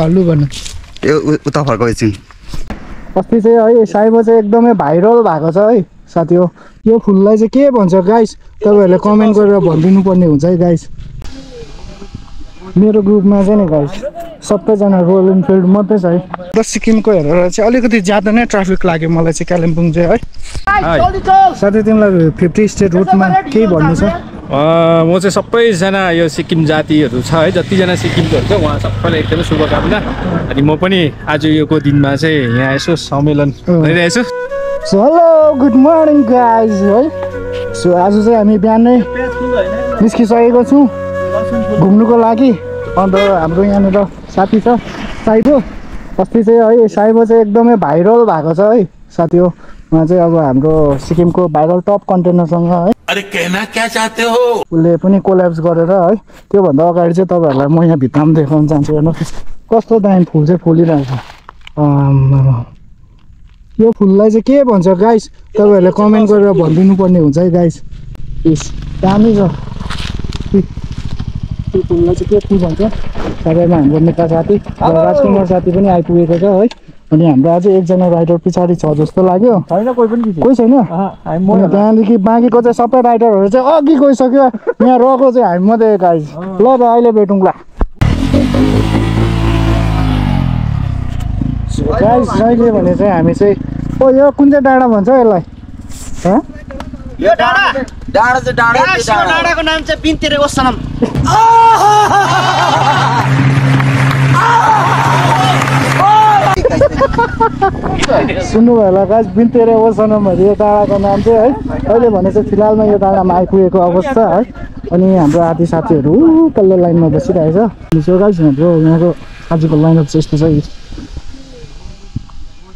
लु भन्नु उता फर्काउ एकछिन। अस्ति चाहिँ है साइबो चाहिँ एकदमै भाइरल भएको छ है साथी हो। यो फुललाई चाहिँ के भन्छ गाइस तपाईँहरूले कमेन्ट गरेर भनिदिनु पर्ने हुन्छ है गाइस। मेरो ग्रुपमा चाहिँ नि गाइस सबैजना रोयल इनफिल्ड मात्रै छ है। र सिक्किमको हेरेर चाहिँ अलिकति ज्यादा नै ट्राफिक लाग्यो मलाई चाहिँ कालिम्पोङ चाहिँ है। साथै तिमीलाई 50 स्टेट रुटमा केही भन्नु छ? म चाहिँ सबैजना यो सिक्किम जातिहरू छ है, जतिजना सिक्किमकोहरू छ उहाँ सबैलाई एकदमै शुभकामना। अनि म पनि आज योको दिनमा चाहिँ यहाँ यसो सम्मेलन गरिरहेछु। So hello good morning guys है। सो आज चाहिँ हामी बिहानै निस्किसकेको छौँ घुम्नुको लागि। अन्त हाम्रो यहाँनिर साथी छ साइबो। अस्ति चाहिँ है साइबो चाहिँ एकदमै भाइरल भएको छ है साथी हो। उहाँ चाहिँ अब हाम्रो सिक्किमको भाइरल टप कन्टेनरसँग है अरे कहना क्या चाहते हो उसले पनि कोल्याप्स गरेर है। त्योभन्दा अगाडि चाहिँ तपाईँहरूलाई म यहाँ भित्तामा देखाउन चाहन्छु। हेर्नु कस्तो दामी फुल चाहिँ फुलिरहेको छ। यो फुललाई चाहिँ के भन्छ गाइस तपाईँहरूले कमेन्ट गरेर भनिदिनु पर्ने हुन्छ है गाइस। यस दामी छ। त्यो फुललाई चाहिँ के फुल भन्छ? सबैमा हाम्रो नेता साथी राजकुमार साथी पनि आइपुगेको छ है। अनि हाम्रो अझै एकजना राइडर पछाडि छ जस्तो लाग्यो। छैन कोही पनि कोही छैन। त्यहाँदेखि बाँकीको चाहिँ सबै राइडरहरू चाहिँ अघि गइसक्यो। यहाँ रहेको चाहिँ हामी मात्रै गाइस। ल त अहिले भेटौँला गाइस। जहिले भने चाहिँ हामी चाहिँ यो कुन चाहिँ डाँडा भन्छ यसलाई? यो डाँडाको नाम चाहिँ बिन्तेरे ओसनम। सुन्नुभयो होला गाइस बिन्तेरे ओसनमहरू यो डाँडाको नाम चाहिँ है। अहिले भने चाहिँ फिलहालमा यो डाँडामा आइपुगेको अवस्था है। अनि हाम्रो आदि साथीहरू तल्लो लाइनमा बसिरहेछ। सो गाइस हाम्रो यहाँको आजको लाइनअप चाहिँ यस्तो छ।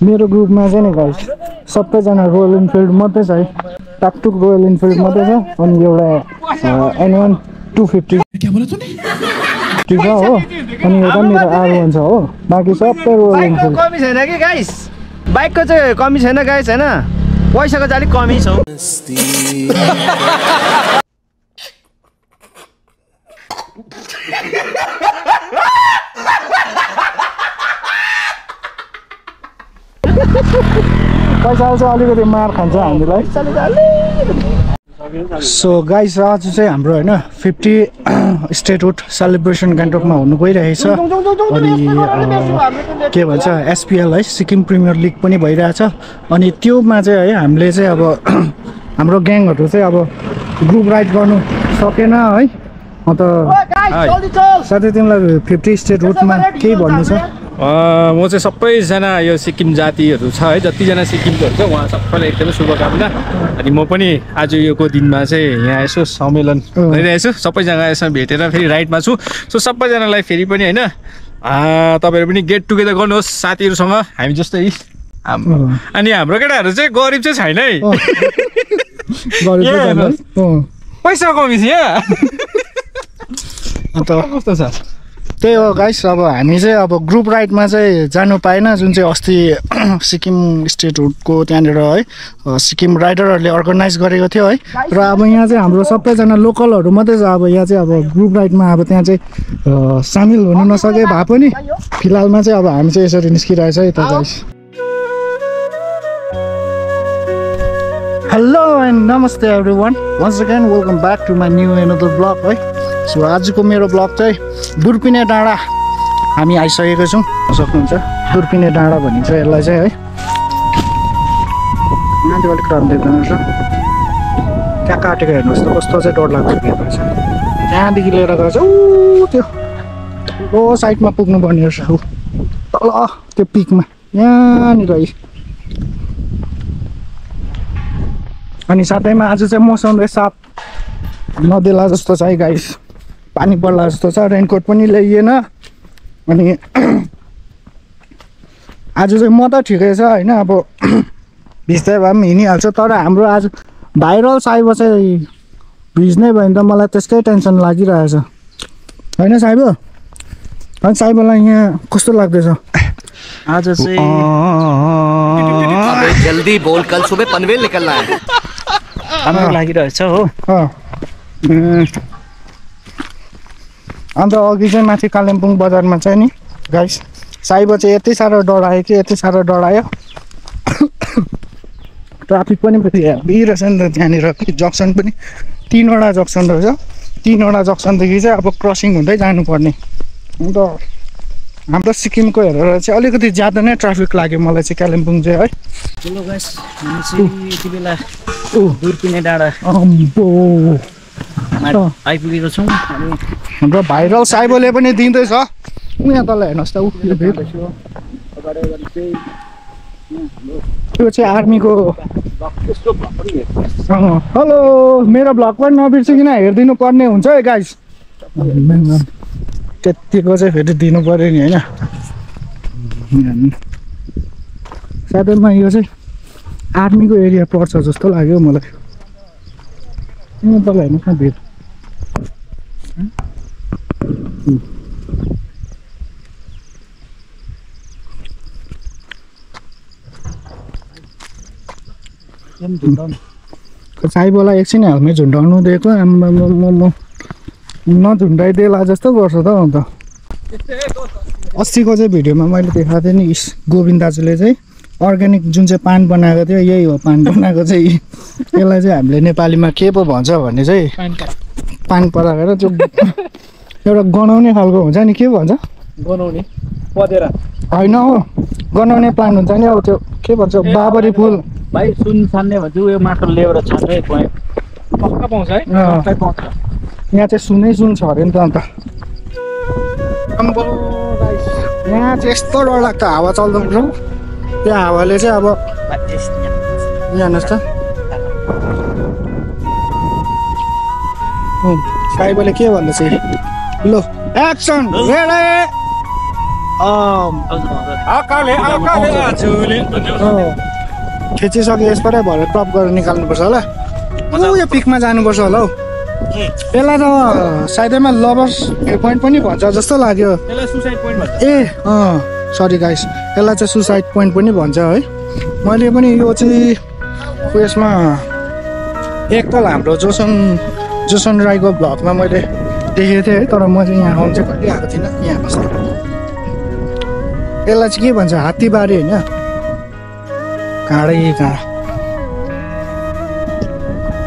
मेरो ग्रुपमा चाहिँ नि गाइस सबैजना रोयल इनफिल्ड मात्रै छ है। टाकटुक रोयल इनफिल्ड मात्रै छ। अनि एउटा N1 250 ठिक छ हो। अनि एउटा मेरो R1 छ हो। बाँकी सबै रोयल इनफिल्ड। कमी छैन कि गाइस, बाइकको चाहिँ कमी छैन गाइस होइन, पैसाको चाहिँ अलिक कमी छ। पैसा चाहिँ अलिकति मार खान्छ हामीलाई। सो गाइस आज चाहिँ हाम्रो होइन 50 स्टेट रुट सेलिब्रेसन गान्तोकमा हुनु गइरहेछ। अनि के भन्छ SPL है सिक्किम प्रिमियर लिग पनि भइरहेछ। अनि त्योमा चाहिँ है हामीले चाहिँ अब हाम्रो ग्याङहरू चाहिँ अब ग्रुप राइड गर्नु सकेन है। अन्त साथै तिमीलाई 50 स्टेट रुटमा केही भन्नु छ? म चाहिँ सबैजना यो सिक्किम जातिहरू छ है, जतिजना सिक्किमकोहरू छ उहाँ सबैलाई एकदमै शुभकामना। अनि म पनि आज योको दिनमा चाहिँ यहाँ यसो सम्मेलन गरिरहेछु। सबैजना यसमा भेटेर फेरि राइडमा छु। सो सबैजनालाई फेरि पनि होइन तपाईँहरू पनि गेट टुगेदर गर्नुहोस् साथीहरूसँग हामी जस्तै। अनि हाम्रो केटाहरू चाहिँ गरिब चाहिँ छैन है, पैसा कमी छ यहाँ। अन्त कस्तो छ त्यही हो गाइस। अब हामी चाहिँ अब ग्रुप राइडमा चाहिँ जानु पाएन जुन चाहिँ अस्ति सिक्किम स्टेट रुटको त्यहाँनिर है सिक्किम राइडरहरूले अर्गनाइज गरेको थियो है। र अब यहाँ चाहिँ हाम्रो सबैजना लोकलहरू मात्रै छ। अब यहाँ चाहिँ अब ग्रुप राइडमा अब त्यहाँ चाहिँ सामेल हुन नसके भए पनि फिलहालमा चाहिँ अब हामी चाहिँ यसरी निस्किरहेछ है त गाइस। हेलो एन्ड नमस्ते everyone, once again welcome back to my new another blog है। सो आजको मेरो ब्लग चाहिँ दुर्पिने डाँडा हामी आइसकेको छौँ। सक्नुहुन्छ दुर्पिने डाँडा भनिन्छ यसलाई चाहिँ है। माथि अलिक राम्रो देख्दैन रहेछ, त्यहाँ काटेको हेर्नुहोस् त कस्तो चाहिँ डर लाग्छ। त्यहाँदेखि लिएर गएर चाहिँ त्यो ठुलो साइडमा पुग्नुपर्ने रहेछ तल त्यो पिकमा यहाँनिर। अनि साथैमा आज चाहिँ मौसम साफ नदेला जस्तो छ है गाइस। पानी पर्ला जस्तो छ। रेनकोट पनि ल्याइएन। अनि आज चाहिँ म त ठिकै छ होइन, अब भिज्दै भए पनि हिँडिहाल्छ। तर हाम्रो आज भाइरल साइबो चाहिँ भिज्नै भयो भने त मलाई त्यसकै टेन्सन लागिरहेछ होइन साइबो? अनि साइबोलाई यहाँ कस्तो लाग्दैछ आज चाहिँ? जल्दी बोल, कल सुबह पनवेल निकलना है। राम्रो लागिरहेछ हो। अन्त अघि चाहिँ माथि कालिम्पोङ बजारमा चाहिँ नि गाइस साइबो चाहिँ यति साह्रो डरायो कि यति साह्रो डरायो ट्राफिक पनि हेभी रहेछ नि त त्यहाँनिर कि जक्सन पनि 3वटा जक्सन रहेछ 3वटा जक्सनदेखि चाहिँ अब क्रसिङ हुँदै जानुपर्ने अन्त हाम्रो सिक्किमको हेरेर चाहिँ अलिकति ज्यादा नै ट्राफिक लाग्यो मलाई चाहिँ कालिम्पोङ चाहिँ है हेलो गाइस हामी चाहिँ यति बेला दुर्पिने डाँडा आइपुगेको छौँ अनि हाम्रो भाइरल साइबोले पनि दिँदैछ यहाँ तल हेर्नुहोस् त यो चाहिँ आर्मीको हेलो मेरो भ्लग पनि नबिर्सिकन हेरिदिनु पर्ने हुन्छ है गाइस त्यतिको चाहिँ फेरि दिनु पर्यो नि होइन साथैमा यो चाहिँ आर्मीको एरिया पर्छ जस्तो लाग्यो मलाई तल हेर्नुहोस् न भिड साइबोलाई एकछिन हेलमेट झुन्डाउनु दिएको आम्मा नझुन्डाइदिएला जस्तो गर्छ त अन्त अस्तिको चाहिँ भिडियोमा मैले देखाएको थिएँ नि गोविन्द दाजुले चाहिँ अर्ग्यानिक जुन चाहिँ पान बनाएको थियो यही हो पान बनाएको चाहिँ यसलाई चाहिँ हामीले नेपालीमा के पो भन्छ भने चाहिँ पान पराएर त्यो एउटा गनाउने खालको हुन्छ नि के भन्छ गनाउने पदेरा होइन हो गनाउने प्लान्ट हुन्छ नि अब त्यो के भन्छ बाबरी फुल भाइ सुन छान्ने भन्छ उयो माटो ल्याएर छान्ने पक्का पाउँछ है यहाँ चाहिँ सुनै सुन छ अरे नि त अन्त यहाँ चाहिँ यस्तो डरलाग्दो हावा चल्दो रहेछ त्यो हावाले चाहिँ अब यहाँ हेर्नुहोस् त साइबोले के भन्दैछ लो एक्सन खिचिसक्यो यसबाटै भएर टप गरेर निकाल्नुपर्छ होला यो पिकमा जानुपर्छ होला हौ यसलाई त सायदैमा लभर्स भ्यू पोइन्ट पनि भन्छ जस्तो लाग्यो ए सरी गाइस यसलाई चाहिँ सुसाइड पोइन्ट पनि भन्छ है मैले पनि यो चाहिँ उयसमा एकताल हाम्रो जोसन राईको भ्लगमा मैले देखेको थिएँ है तर म चाहिँ यहाँ आउनु चाहिँ कहिले आएको थिइनँ यहाँ बस्नु यसलाई चाहिँ के भन्छ हात्तीबारी होइन काँडै काँडा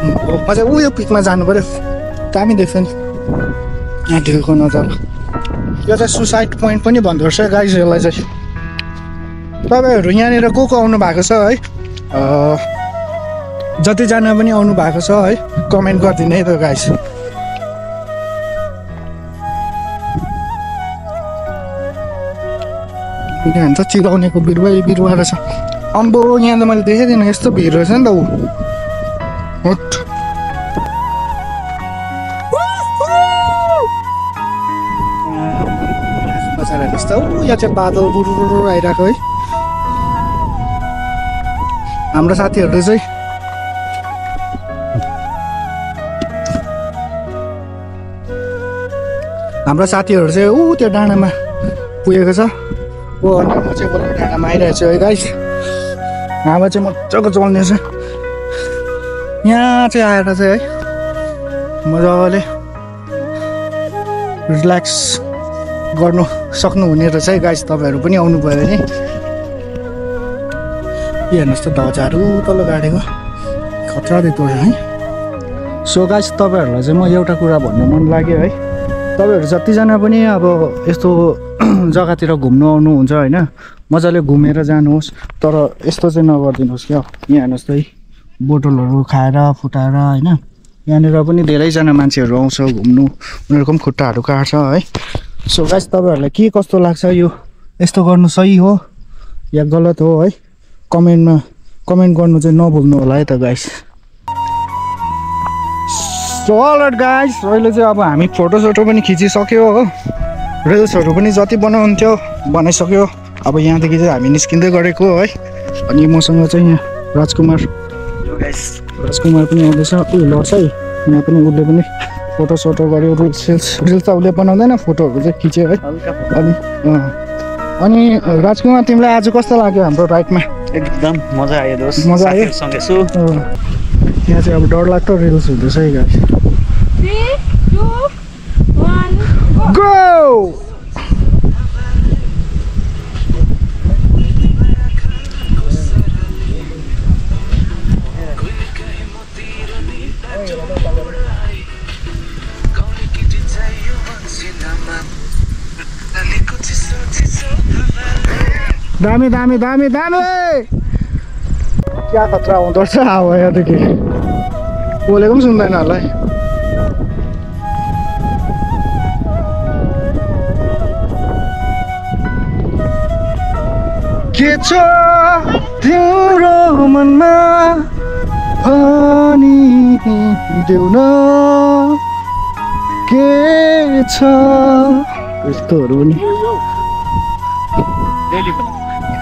म चाहिँ उयो पिकमा जानु पऱ्यो दामी देख्छ नि यहाँ ढिलको नजारा यो चाहिँ सुसाइड पोइन्ट पनि भन्दो रहेछ गाइस यसलाई चाहिँ तपाईँहरू यहाँनिर को आउनु भएको छ है जतिजना पनि आउनु भएको छ है कमेन्ट गरिदिनु है त गाइस यहाँ त चिलाउनेको बिरुवा रहेछ अम्बो यहाँ त मैले देखेको थिइनँ यस्तो भिड रहेछ नि त ऊ यहाँ चाहिँ बादल बुरु आइरहेको है हाम्रो साथीहरूले चाहिँ ऊ त्यो डाँडामा पुगेको छ ओ अनि म चाहिँ बोलेको डाँडामा आइरहेको छु है गाइस हावा चाहिँ मजाको चल्नेछ यहाँ चाहिँ आएर चाहिँ है मजाले रिल्याक्स गर्नु सक्नुहुने रहेछ है गाइस तपाईँहरू पनि आउनु पऱ्यो नि हेर्नुहोस् त ध्वजाहरू तल गाडेको खतरा देख्दो है सो गाइस तपाईँहरूलाई चाहिँ म एउटा कुरा भन्नु मन लाग्यो है तपाईँहरू जतिजना पनि अब यस्तो जग्गातिर घुम्नु आउनुहुन्छ होइन मजाले घुमेर जानुहोस् तर यस्तो चाहिँ नगरिदिनुहोस् क्या यहाँ हेर्नुहोस् त है बोतलहरू खाएर फुटाएर होइन यहाँनिर पनि धेरैजना मान्छेहरू आउँछ घुम्नु उनीहरूको पनि खुट्टाहरू काट्छ है सो गाइस तपाईँहरूलाई के कस्तो लाग्छ यो यस्तो गर्नु सही हो या गलत हो है कमेन्ट गर्नु चाहिँ नभुल्नु होला है त गाइस सो अलराइट गाइस अहिले चाहिँ अब हामी फोटोसोटो पनि खिचिसक्यो हो रिल्सहरू पनि जति बनाउन्थ्यो बनाइसक्यो अब यहाँदेखि चाहिँ हामी निस्किँदै गरेको है अनि मसँग चाहिँ यहाँ राजकुमार पनि आउँदैछ उयो लड्छ है यहाँ पनि उसले पनि फोटोसोटो गऱ्यो रिल्स त उसले बनाउँदैन फोटोहरू चाहिँ खिच्यो है अनि राजकुमार तिमीलाई आज कस्तो लाग्यो हाम्रो राइडमा एकदम मजा आयो दोस्त मजा आयो सँगै छु यहाँ चाहिँ अब डरलाग्दो रिल्स हुँदैछ है गाइस 3, 2, 1, गो दामी दामी दामी दामी क्या खतरा हुँदो रहेछ अब यहाँदेखि बोलेको पनि सुन्दैन होला है के छ तिम्रो मनमा भनिदेऊ न के छ यस्तोहरू पनि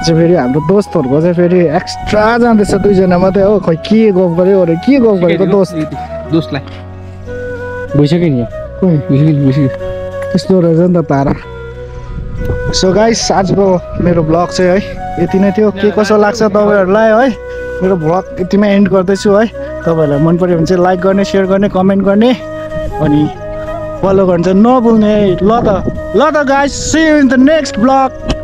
चाहिँ फेरि हाम्रो दोस्तहरूको चाहिँ फेरि एक्स्ट्रा जाँदैछ दुईजना मात्रै हो खै के गफ गर्यो अरे के गफ गरेको दोस्तलाई भइसक्यो नि त्यस्तो रहेछ नि त पारा सो गाइस आजको मेरो ब्लग चाहिँ है यति नै थियो के कसो लाग्छ तपाईँहरूलाई है मेरो ब्लग यतिमै एन्ड गर्दैछु है तपाईँहरूलाई मन पऱ्यो भने चाहिँ लाइक गर्ने सेयर गर्ने कमेन्ट गर्ने अनि फलो गर्न चाहिँ नभुल्ने ल त guys see you in the next blog